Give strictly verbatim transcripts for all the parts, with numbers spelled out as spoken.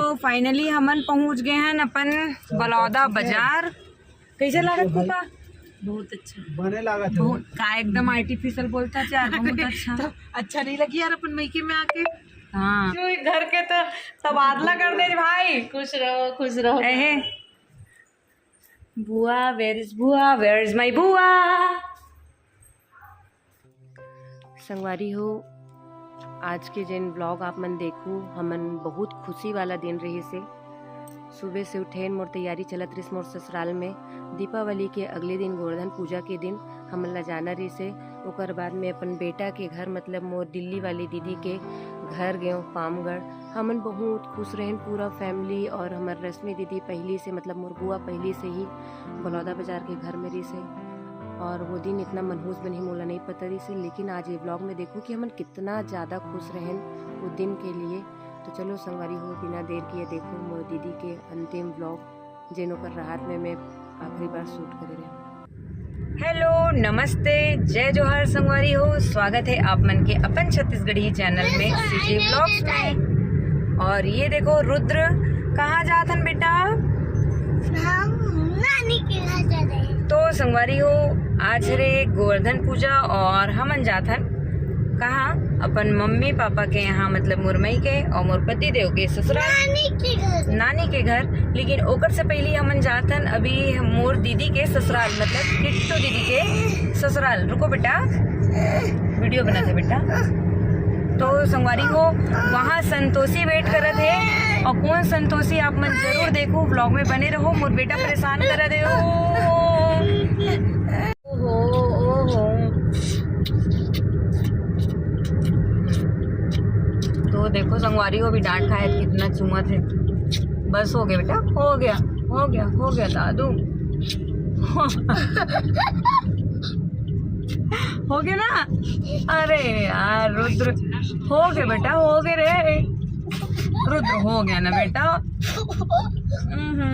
तो finally हमन पहुंच गए हैं अपन बलौदा बाजार। कैसे लागत फूफा? बहुत अच्छा। बने लागत है। बहुत का एकदम आर्टिफिशियल बोलता यार, बहुत अच्छा। तो अच्छा नहीं लगी यार अपन मइके में आके। हाँ। क्यों घर के तो तबादला कर दे भाई। खुश रहो, खुश रहो। एहे। बुआ, where is बुआ? Where is my बुआ? संगवारी हो, आज के जेन व्लॉग आप मन देखू, हमन बहुत खुशी वाला दिन रहिस हे। सुबह से उठेन, मोर तैयारी चलत रहिस मोर ससुराल में। दीपावली के अगले दिन, गोवर्धन पूजा के दिन, हमन ला जाना रहिस हे। ओकर बाद में अपन बेटा के घर, मतलब मोर दिल्ली वाली दीदी के घर गेंव पामगढ़। हमन बहुत खुश रहेन पूरा फैमिली, और हमर रश्मि दीदी पहली से, मतलब मोर बुआ पहली से ही बलौदा बाजार के घर में रहिस हे। और वो दिन इतना मनहूस बनी मोला नहीं पता रहिस हे, लेकिन आज ये व्लॉग में देखो कि हमन कितना ज़्यादा खुश रहेन वो दिन के लिए। तो चलो संगवारी हो, बिना देर किए देखो मोर दीदी के अंतिम व्लॉग, जेन ओकर राहत में मैं आखिरी बार शूट करे रहे। हेलो, नमस्ते, जय जोहार संगवारी हो, स्वागत है आप मन के अपन छत्तीसगढ़ी चैनल में, सीजे व्लॉग्स में। और ये देखो रुद्र, कहाँ जात हन बेटा? हम नानी के घर जा रहे हैं। तो संगवारी हो, आज हरे गोवर्धन पूजा और हमन जात हन कहाँ? अपन मम्मी पापा के यहाँ, मतलब मोर मई के और मोर पति देव के ससुराल। नानी के घर। नानी के घर। लेकिन ओकर से पहली हमन जात हन अभी मोर दीदी के ससुराल, मतलब किट्टू दीदी के ससुराल। रुको बेटा, वीडियो बनाते बेटा। तो संगवारी हो, वहाँ संतोषी वेट करत हे, और कौन संतोषी आप मन जरूर देखो, व्लॉग में बने रहो। मोर बेटा परेशान करत हे। ओ, ओहो, ओहो। तो देखो संगवारी हो, अभी डांट खाए कितना चूमत हे। बस हो गया बेटा, हो गया, हो गया, हो गया दादू। हो गया ना? अरे यार रुद्र, हो गया बेटा, हो गया रे रुद्र, हो गया ना बेटा। हम्म।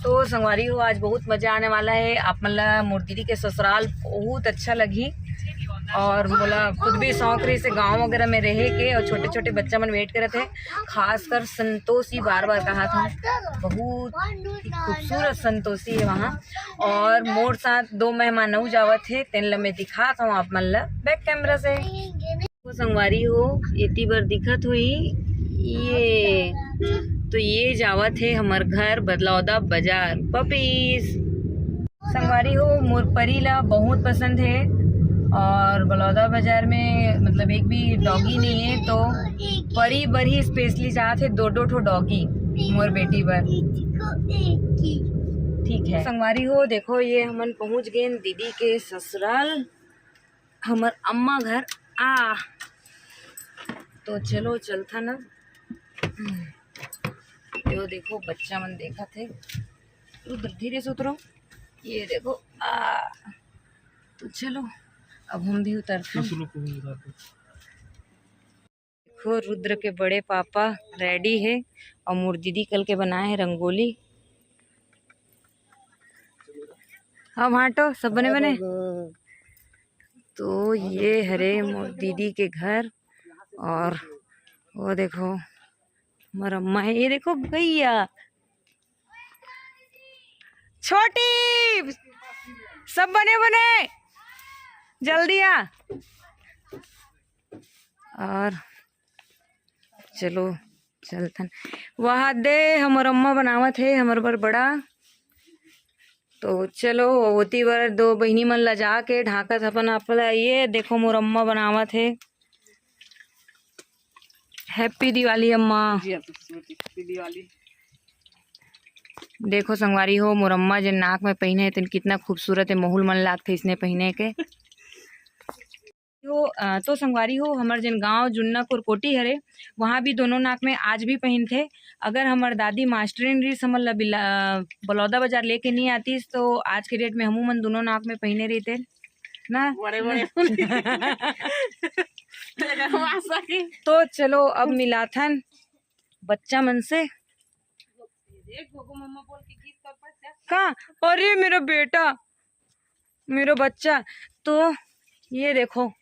तो संगवारी हो, आज बहुत मजा आने वाला है। आप मन ला मोर दीदी के ससुराल बहुत अच्छा लगही, और मोला खुद भी शौक रहिस हे गांव वगैरह में रहे के, और छोटे छोटे बच्चा मन वेट करत हे, खासकर संतोषी बार बार कहा था, बहुत ही खूबसूरत संतोषी है वहाँ। और मोर साथ दो मेहमान अउ जावत हे, तेन ला मैं दिखात हूँ आप मन ला बैक कैमरा से। तो संगवारी हो, एती बर दिखत होही ये, तो ये जावत हे हमर घर बलौदा बाजार पपीस। संगवारी हो, मोर परी ला बहुत पसंद है, और बलौदा बाजार में मतलब एक भी डॉगी नहीं है, तो परी बर ही स्पेशली जात हे दो दो ठो डॉगी मोर बेटी बर। ठीक है संगवारी हो, देखो ये हमन पहुंच गए दीदी के ससुराल, हमर अम्मा घर। आ तो चलो चलथा ना। यो देखो बच्चा मन देखत हे, उधर धीरे से उतरो। ये देखो आ, तो चलो अब हम भी उतरते हैं। देखो रुद्र के बड़े पापा रेडी हे, और मोर दीदी कल के बनाए हे रंगोली। अब हाँटो सब बने बने। तो ये हरे मोर दीदी के घर, और वो देखो मोर अम्मा है, ये देखो गैया छोटी, सब बने बने जल्दी आ। और चलो चलथन। वहाँ दे हमर अम्मा बनावत हे हमर बर बड़ा। तो चलो ओती बर दो बहिनी मन ला जाके ढाकत अपन आप ला। ये देखो मोर अम्मा बनावत हे। हैप्पी दिवाली अम्मा। जी, हैप्पी दिवाली। देखो संगवारी हो, मोर अम्मा जेन नाक में पहिने हे तेन कितना खूबसूरत हे, महूल मन लागथे इसने पहिने के। तो, अ, तो संगवारी हो, हमर जेन गांव जुन्ना कोरकोटी हरे, वहाँ भी दोनों नाक में आज भी पहिनथे। अगर हमर दादी मास्टरिन रहिस, हमन ला बिला-, अ, बलौदा बाजार लेके नहीं आतीस, तो आज के डेट में हमू मन दोनों नाक में पहिने रहिते ना। बड़े बड़े फूल। तो चलो, अब मिलाथन बच्चा मन से। का? अरे मेरा बेटा, मेरा बच्चा। तो ये देखो,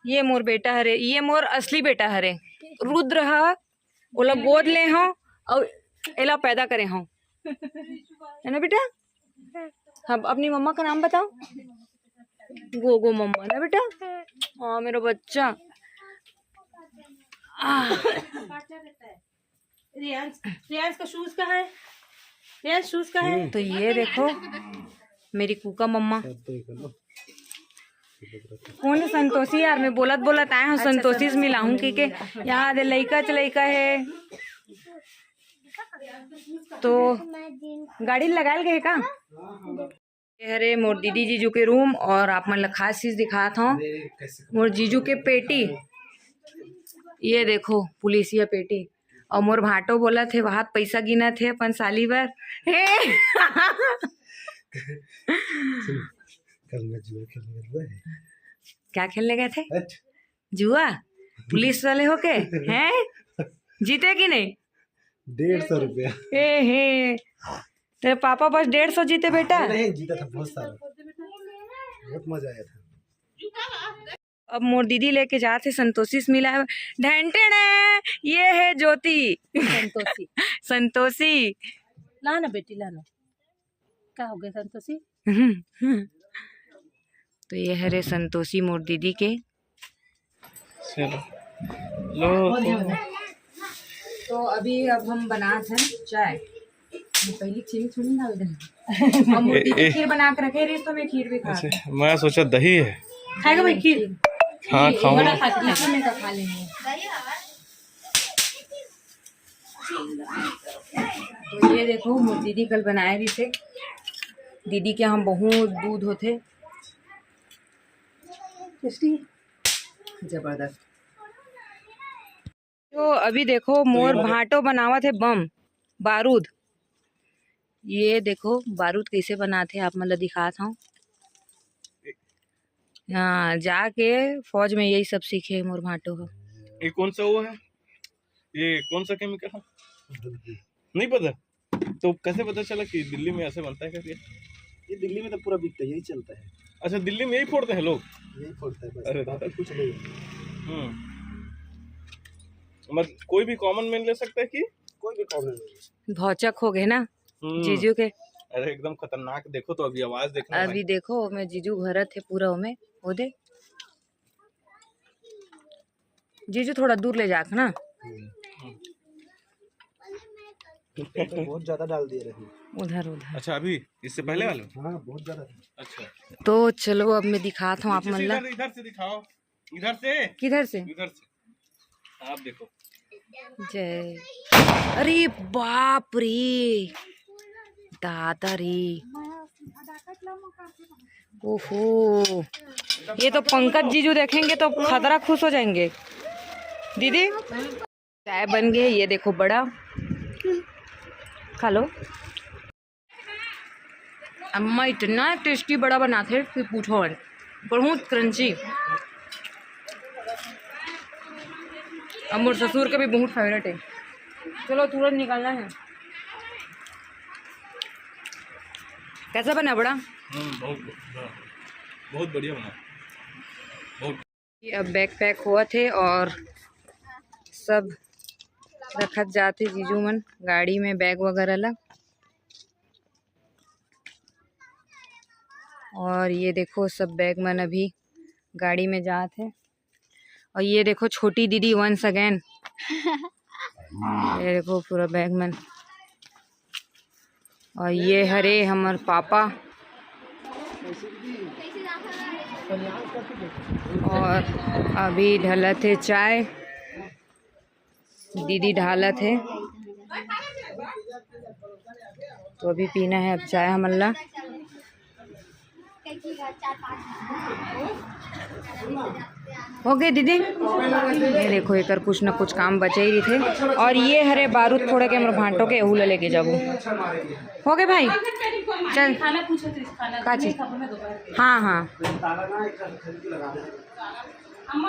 ये मोर बेटा हरे, ये मोर असली बेटा हरे। रुद्र ह, ओला गोद ले हव अउ एला पैदा करे हव, है ना बेटा? हम अपनी मम्मा का नाम बताओ। गोगो मम्मा ना बेटा। हाँ, मेरा बच्चा। आह। रियांश, रियांश का शूज कहाँ है? रियांश, शूज कहाँ है? तो ये देखो, मेरी कुका मम्मा। कौन है संतोषी यार? मैं बोलत बोलत आए हूँ, संतोषी से मिलाऊं कि के यहाँ दे लइका च लइका है। तो गाड़ी लगायल गए का? ये हरे मोर दीदी जीजू के रूम। और आप मन ला खास चीज दिखात हूँ, मोर जीजू के पेटी। ये देखो, पुलिसिया पेटी। और मोर भांटो बोलत हे, वहां पैसा गिनत हे अपन साली बर। हे। कल मैं जुआ खेलने गया था। क्या खेलने गए थे? हट। जुआ? पुलिस वाले होके? हैं? जीते कि नहीं? डेढ़ सौ रुपया। ए हे, तेरे पापा बस डेढ़ सौ जीते बेटा। नहीं, जीता था बहुत सारा, बहुत मजा आया था। अब मोर दीदी लेके जात हे संतोषी से मिला है। ढेंटेड़े, ये है ज्योति। संतोषी। संतोषी। ला ना बेटी, ला ना। का हो गया संतोषी? तो ये हरे संतोषी मोर दीदी के। चलो, लो। तो अभी अब हम बनात हन चाय। पहले चीनी थोड़ी डाल देना। हम मोर दीदी ए, ए। खीर बना के रखे रही, तो मैं खीर भी खा अच्छा, मैं सोचा दही है। खाएगा भाई खीर? हाँ, ये खाऊंगा। बड़ा खाती है, मैं तो खा लेंगे। तो ये देखो, मोर दीदी कल बनाए रहिसे। दीदी के हम बहुत दूध होथे। टेस्टी। जबरदस्त। तो अभी देखो, मोर भांटो बनावत हे बम, बारूद। ये देखो, बारूद कैसे बनात हे, आप मन ला दिखात हूँ। हाँ, जाके फौज में यही सब सीखे मोर भांटो हो। ये कौन सा वो है? ये कौन सा केमिकल है? नहीं पता। तो कैसे पता चला कि दिल्ली में ऐसे बनता है करके? ये दिल्ली में तो पूरा बिकता है, यही चलता है। अच्छा, दिल्ली में यही फोड़ते हैं लोग? यही फोड़ता है बस, अरे बाकी दादा। कुछ नहीं है। हम्म। मतलब कोई भी कॉमन मैन ले सकता है कि? कोई भी कॉमन मैन ले सकता है। भौचक हो गए ना। हम्म। जीजू के। अरे एकदम खतरनाक। देखो तो अभी आवाज देखना अभी भाई। देखो, मैं जीजू भरत है पूरा ओमे, वो दे। जीजू थोड़ा दूर ले जाके ना। हम्म। तो बहुत ज्यादा डाल दिए रही। उधर, उधर। अच्छा, अभी इससे पहले वाले? हाँ, बहुत ज्यादा था। अच्छा। तो चलो, अब मैं दिखात हूँ आप मन ला। इधर, इधर से दिखाओ, इधर से। किधर से? इधर से। आप देखो। जय। अरे बाप रे, दादा रे। ओहो, ये तो पंकज जीजू देखेंगे तो खतरा खुश हो जाएंगे। दीदी, चाय बन गई, ये देखो बड़ा, खा लो। अम्मा इतना टेस्टी बड़ा बनाथे कि पूछो मत, बहुत क्रंची। अब मोर ससुर के भी बहुत फेवरेट है। चलो, तुरंत निकालना है। कैसा बना बड़ा? हम्म, बहुत बढ़िया, बहुत बढ़िया बना, बहुत। अब बैग पैक होवत हे और सब रखत जात हे जीजू मन गाड़ी में बैग वगैरह ला। और ये देखो, सब बैग मन अभी गाड़ी में जात हे। और ये देखो, छोटी दीदी once again। ये देखो, पूरा बैग मन। और ये हरे हमर पापा। और अभी ढलत हे चाय, दीदी ढालत हे। तो अभी पीना है अब चाय हमन ला। हो गए दीदी, ये देखो, एकर कुछ ना कुछ काम बचे ही रहिथे। और ये हरे बारूद फोड़े के हमर भांटो के, एहू ला लेके जाबो। हो गए भाई, चल। खाना पूछो तो इस खाना का चीज? हाँ, हाँ।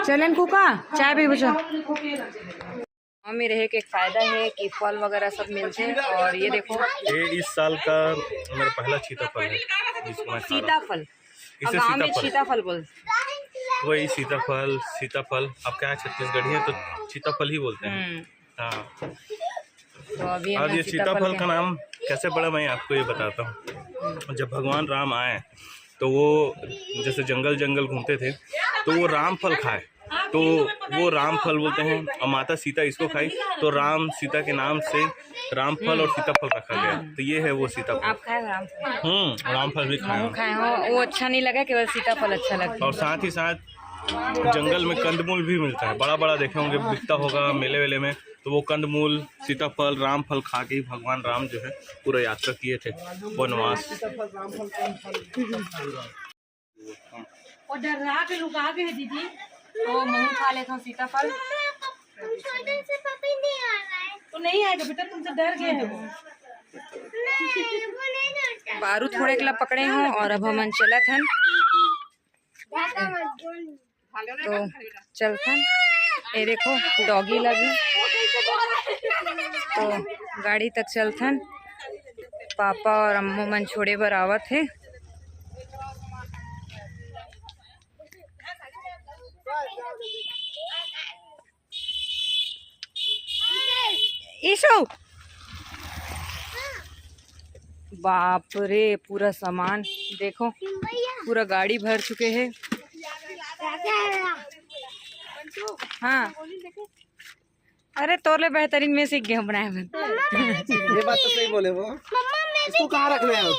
चलन कुका, चाय पीबो, चल। गाँव में रहे के एक फायदा है कि फल वगैरह सब मिलते हैं। और ये देखो, ये इस साल का मेरा पहला सीताफल है जिसको मैं खा रहा हूँ। सीताफल। इसे गाँव में सीताफल। सीताफल बोलते। वही सीताफल, सीताफल, आपके यहाँ छत्तीसगढ़ी है तो सीताफल ही बोलते हैं। हम्म। हाँ। तो अभी और हमने ये सीताफल सीताफल के का नाम कैसे पड़ा, मैं आपको ये बताता हूँ। जब भगवान राम आए तो वो जैसे जंगल जंगल घूमते थे, तो वो राम फल खाए, तो वो राम फल बोलते हैं। और माता सीता इसको खाई, तो राम सीता के नाम से राम फल और सीताफल रखा गया। तो ये है वो सीताफल। आप खाए राम फल? हम्म, राम फल भी खाए हम। खाए हो, वो अच्छा नहीं लगा, केवल सीताफल अच्छा लगता। और साथ ही साथ जंगल में कंदमूल भी मिलता है, बड़ा बड़ा देखे होंगे, बिकता होगा मेले वेले में। तो वो कंदमूल, सीताफल, राम फल खा के ही भगवान राम जो है पूरा यात्रा किए थे वनवास। और डर्रा के लुका के है दीदी, तो महू खा लेता हूँ सीताफल। हम छोटे से पपी नहीं आ रहा है। तो नहीं आएगा बेटा, तुमसे डर गए हैं वो। नहीं, वो नहीं डरता। बारू थोड़े एकला पकड़े हों और अब हमन चलत हन। तो चलथन, ये देखो डॉगी लगी, तो गाड़ी तक चलथन। पापा और अम्मू मन छोड़े बर आवत हे। ईशु, बाप रे, पूरा सामान देखो, पूरा गाड़ी भर चुके हैं। हाँ, अरे तोर ले बेहतरीन मैं सीख गया बनाए बर। ये बात तो सही बोले वो। मम्मा, मैं इसको कहाँ रखना है?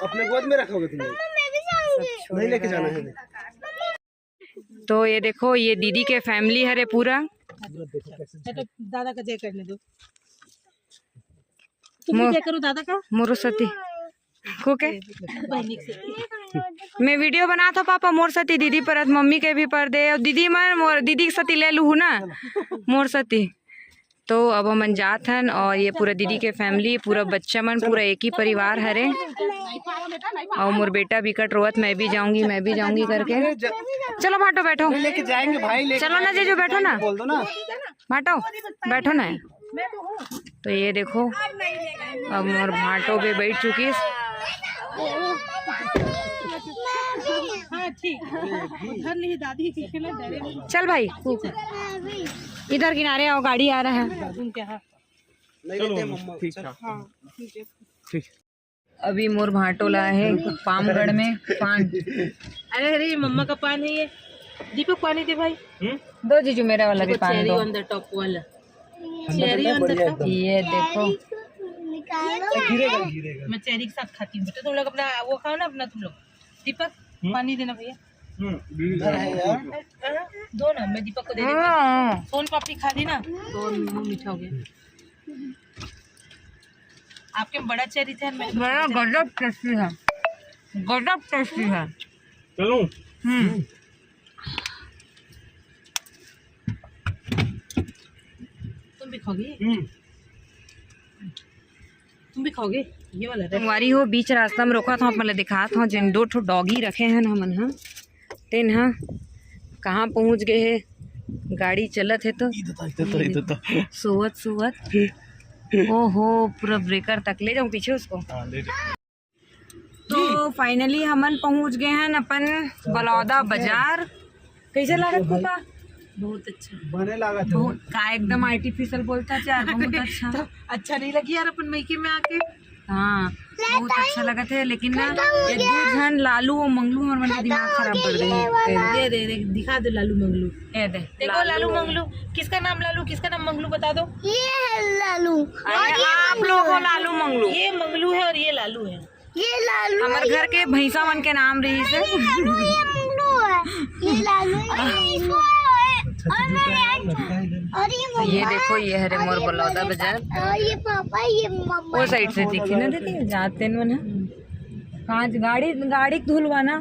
अपने गोद में रखोगे तुम? मम्मा, मैं भी जाऊंगी। नहीं लेके जाना है। तो ये देखो, ये दीदी के फैमिली हरे पूरा। मैं तो दादा का जय करने दो। तुम भी मो-, जय करो दादा का। मोरो सती। को के? बहनी से। मैं वीडियो बनात हों पापा, मोर सती दीदी परत, मम्मी के भी पर दे, और दीदी मन मोर, दीदी के सती ले लूहू ना, मोर सती। तो अब हमन जात हन, और ये पूरा दीदी के फैमिली, पूरा बच्चा मन, पूरा एक ही परिवार हरे। और मोर बेटा बिकट रोवत, "मैं भी जाऊंगी, मैं भी जाऊंगी" करके। चलो भाटो, बैठो। लेके जाएंगे भाई, लेके चलो ना जीजू, बैठो ना। बोल दो ना। भाटो, बैठो ना। तो ये देखो, अब मोर भाटो पे बैठ चुकी। हाँ, ठीक। उधर नहीं, दादी के ना डरे। चल भाई, इधर किनारे आओ, गाड़ी आ रहा है। तुम क्या? चलो, ठीक है। हाँ, ठीक है। ठीक। अभी मोर भाटो ला हे पामगढ़ में पान। अरे, अरे, ये मम्मा का पान है ये। दीपक, पानी दे भाई। दो जीजू, मेरा वाला भी देखो, पान cherry दो। On the top वाला। Cherry on the top। ये देखो। मैं cherry के साथ खाती हूँ बेटा, तुम लोग अपना वो खाओ ना, अपना तुम लोग। दीपक, पानी देना भैया। दो ना, मैं दीपक को दे देती हूँ। सोन पापड़ी खा ली ना, तो मुंह मीठा हो गया। आपके में बड़ा cherry था, मैं बड़ा गजब tasty है, गजब tasty है। चलो। हम्म। तुम भी खाओगी? तुम भी खाओगे? ये वाला red। संगवारी हो, बीच रास्ता में रोकत हों, आप मन ला दिखात हों, जेन दो ठो doggy रखे हन हमन ह। तेन ह कहाँ पहुँच गए हे, गाड़ी चलत हे तो। सोवत सोवत, ओहो, पूरा breaker तक ले जाऊँ पीछे उसको। हाँ, ले जाओ। तो finally हमन पहुँच गए हन अपन बलौदा बाजार। कैसे लागत पापा? बहुत अच्छा। बने लागत हे। बहुत का एकदम artificial बोलता चार, बहुत अच्छा। तो अच्छा नहीं लगी यार अपन मइके में आके। हाँ, बहुत अच्छा लगत हे, लेकिन ना, ये दू झन लालू और मंगलू हमर मन के दिमाग खराब कर दे हे। ये दे, दे, दिखा दो लालू मंगलू। ये दे, देखो लालू मंगलू, किसका नाम लालू, किसका नाम मंगलू, बता दो। ये है लालू। अरे, आप लोग हो लालू मंगलू। ये मंगलू है और ये लालू है। ये लालू हमर घर के भैंसा मन के नाम रहिस हे। ये लालू, ये मंगलू है। ये लालू, ये ईशु है। और मेरे अंचू। और ये तो ये मम्मा। देखो, ये हरे मोर बलौदा बाजार। और ये पापा, ये मम्मा। वो side से दिखी ना, देखिए, जाते हैं ना। कांच गाड़ी, गाड़ी धुलवा ना।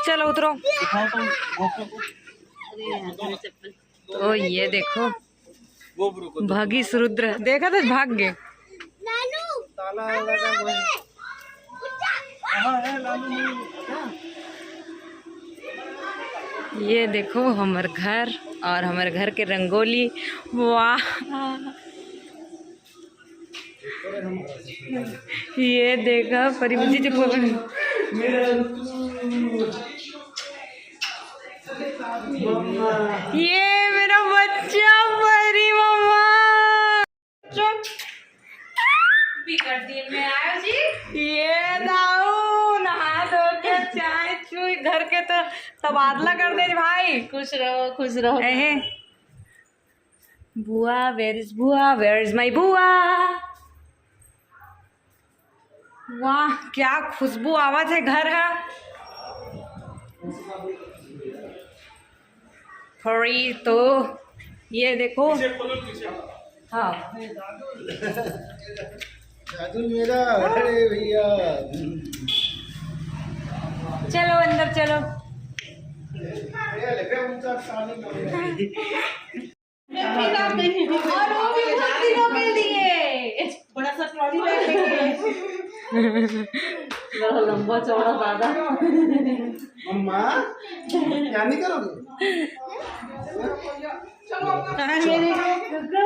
चलो उतरो। ओ ये देखो, भगिस रुद्र, देखा था, भाग गए। लालू, ताला लगा हुआ है। हाँ, है, लालू नहीं है। क्या? ये देखो हमर घर और हमर घर के रंगोली। वाह, ये देखा परी जी, ये मेरा बच्चा परी मम्मा। चुप। बिकट दिन में आयो जी। ये दाऊ नहा धो के चाय चुई घर के तो तबादला कर दे भाई। खुश रहो, खुश रहो। एहे। बुआ, where is बुआ? Where is my बुआ? वाह, क्या खुशबू आवत हे घर हा। फरी तो ये देखो। हाँ। जादू मेरा, अरे भैया। चलो अंदर चलो। भैया, लेके ऊंचा सानी। और वो भी बहुत दिनों के लिए। बड़ा सा ट्रॉली बैग लेके। बड़ा लंबा चौड़ा दादा। मम्मा, क्या नहीं करोगे? चलो, अपना कहाँ मेरे गुड्डू?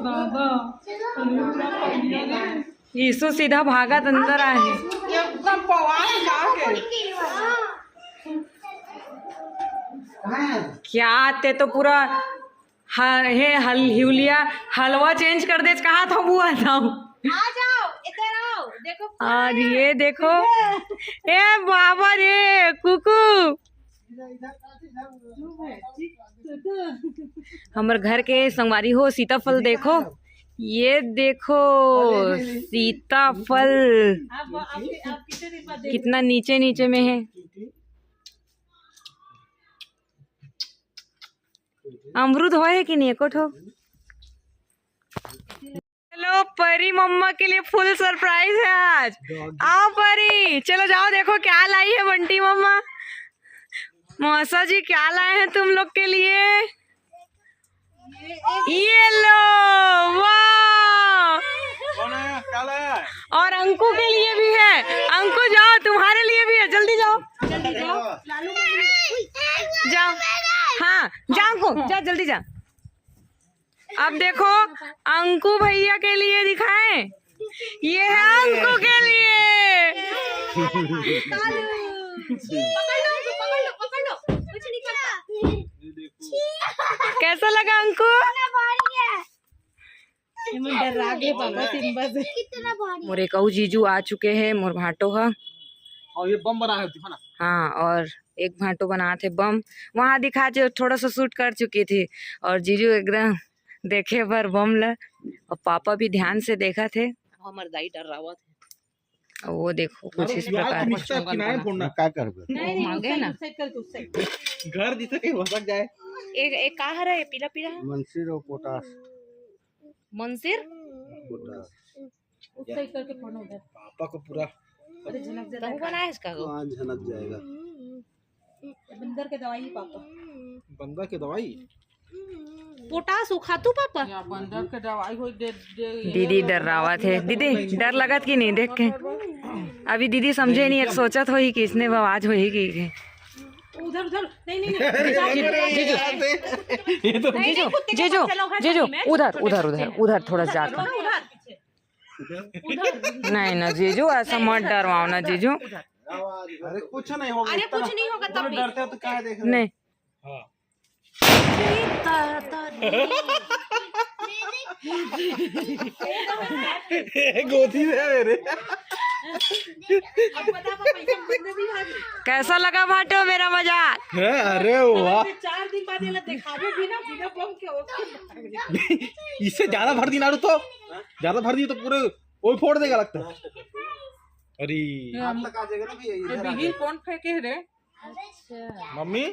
दादा। यीशु सीधा भागत अंदर आहे। एकदम पवार जाके। क्या ते तो पूरा ह-, हे हल-, हिवलिया हलवा change कर देच, कहा था बुआ था। आ जाओ, इधर आओ, देखो। और ये देखो, ए बाबा रे, कुकू। हमर घर के संगवारी हो, सीताफल देखो, ये देखो सीताफल कितना नीचे नीचे में है। अमरूद होए हे कि नहीं एको ठो? चलो, परी मम्मा के लिए full surprise है आज। आओ परी, चलो जाओ, देखो क्या लाई है बंटी मम्मा। मौसा जी क्या लाए हैं तुम लोग के लिए? ये लो, वाह। कौन है? क्या लाया है? और अंकु के लिए भी है। अंकु जाओ, तुम्हारे लिए भी है, जल्दी जाओ। जल्दी जाओ। जाओ। हाँ, जा अंकु, जा जल्दी जा। अब देखो, अंकु भैया के लिए दिखाएं, ये है अंकु के लिए। पकड़ लो, पकड़ लो, पकड़ लो, कुछ नहीं करता। कैसा लगा अंकु? ये मन डर्रा गे पापा सिम्बा से। मोर एक अउ जीजू आ चुके हैं, मोर भांटो ह। और ये बम बना है, दिखा ना। हाँ, और एक भांटो बनात हे बम। वहाँ दिखा जो थोड़ा सा shoot कर चुकी थी और जीजू एकदम देखे बर बम ला, और पापा भी ध्यान से देखत हे। हमर दाई डर्रावत हे। वो देखो कुछ इस प्रकार। का करबे? नहीं, नहीं, मांगे ना। घर जिसे कहीं भसक जाए। एक, एक का हरा है पीला पीला? मंसिर और पोटास। मंसिर? पोटास। उस साइड करके फोड़ना उधर। पापा को पूरा अरे झनक जाता है। बनाया इसका वो? हाँ, झनक जाएगा। बंदर के दवाई पापा। बंदर के दवाई? पोटास उखातू पापा? या बंदर के दवाई होई दे, दे। दीदी डर्रावत हे। दीदी, डर लगत कि नहीं देख के? अभी दीदी समझे नहीं, एक सोचत होही कि इसने आवाज होही कि। उधर, उधर, नहीं, नहीं, नहीं। जीजू, जीजू, जीजू, जीजू, उधर, उधर, उधर, उधर थोड़ा जाकर। उधर। नहीं ना जीजू, ऐसा मत डरवाओ ना जीजू। अरे कुछ नहीं होगा, अरे कुछ नहीं होगा तब भी। डरते हो तो क्या देख रहे हो? नहीं। हाँ। गोदी में है मेरे। कैसा लगा भाटो मेरा मजाक? अरे वाह। चार दिन बाद ये लोग दिखावे भी ना, बिना बम के। इससे ज्यादा भर दी नारू तो, ज्यादा भर दी तो पूरे वो फोड़ देगा लगता है। अरे। हाथ तक आ जाएगा ना भैया, इधर आ जाएगा। कौन फेंके रे? अच्छा। मम्मी?